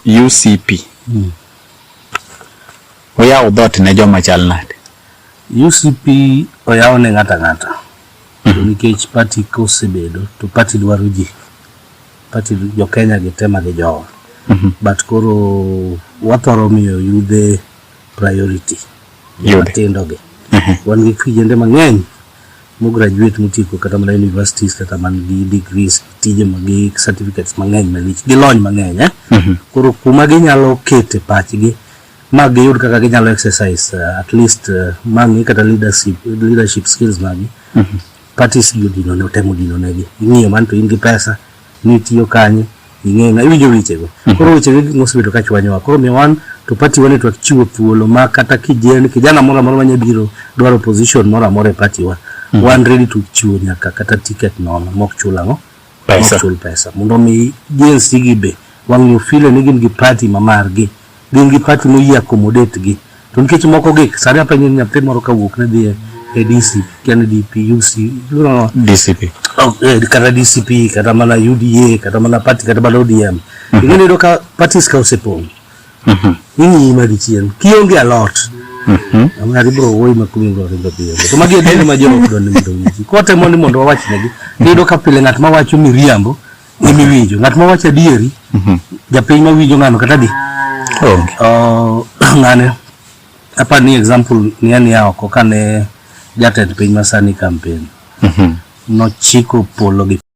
UCP oyawo dhoot ne joma chal nade? UCP oyaw ne ng'ato ang'ata. Nikech party kosebedo to party dwaro ji. Party jo Kenya gi te ma gi jowa. But koro wathoro miyo yudhe priority. Yudhe. Matindo gi. Wan gi kijende mang'eny mo graduate motieko kata mana universities kata man gi degrees, tije ma gi certificates mang'eny malich, gi lony mang'eny, eh? Koro kuma ginyalo kete pachgi ma giyud kaka ginyalo exercise at least mang'i kata leadership skills magi, parties gi odino ne otemo dino negi. Ing'iyo man to in gi pesa ni itiyo kanye, ing'e ng'a iwinjo wechego. Koro wechego gik mosebedo ka chwanyowa. Koro miyo wan to party wa ni to chiwo thuolo ma kata kijen kijana moro amora manya biro dwaro position moro amora e party wa, wan ready to chiwo nyaka kata ticket nono mok chul ang'o? Pesa. Mok chul pesa, mondo mi Gen Z gi be wang' feel ni gin gi party ma margi, gin gi party moyie accommodate gi. To nikech moko gi sani apenjo ni nyathi moro kawuok ne dhi e DC, kia ni DP, UC, no, DCP. Oh, kata DCP, kata mana UDA, kata mana party, kata mana ODM. Ing'e ni iyudo ka parties ka osepong', ing'iyi magi chien kionge alot, ng'ato ibiro wuoyi ma kumi, ibiro ringo piyo. To magi adieri ma jo ok dwa ni mondo owinji. Kwatemo ni mondo wawach negi, iyudo ka pile ng'at mawacho miriambo emiwinjo, ng'at mawacho adieri, japiny mawinjo ng'ano kata di Onge. Ng'ane apa ni example ni ania oko kane jatend piny masani campaign, nochiko polo gi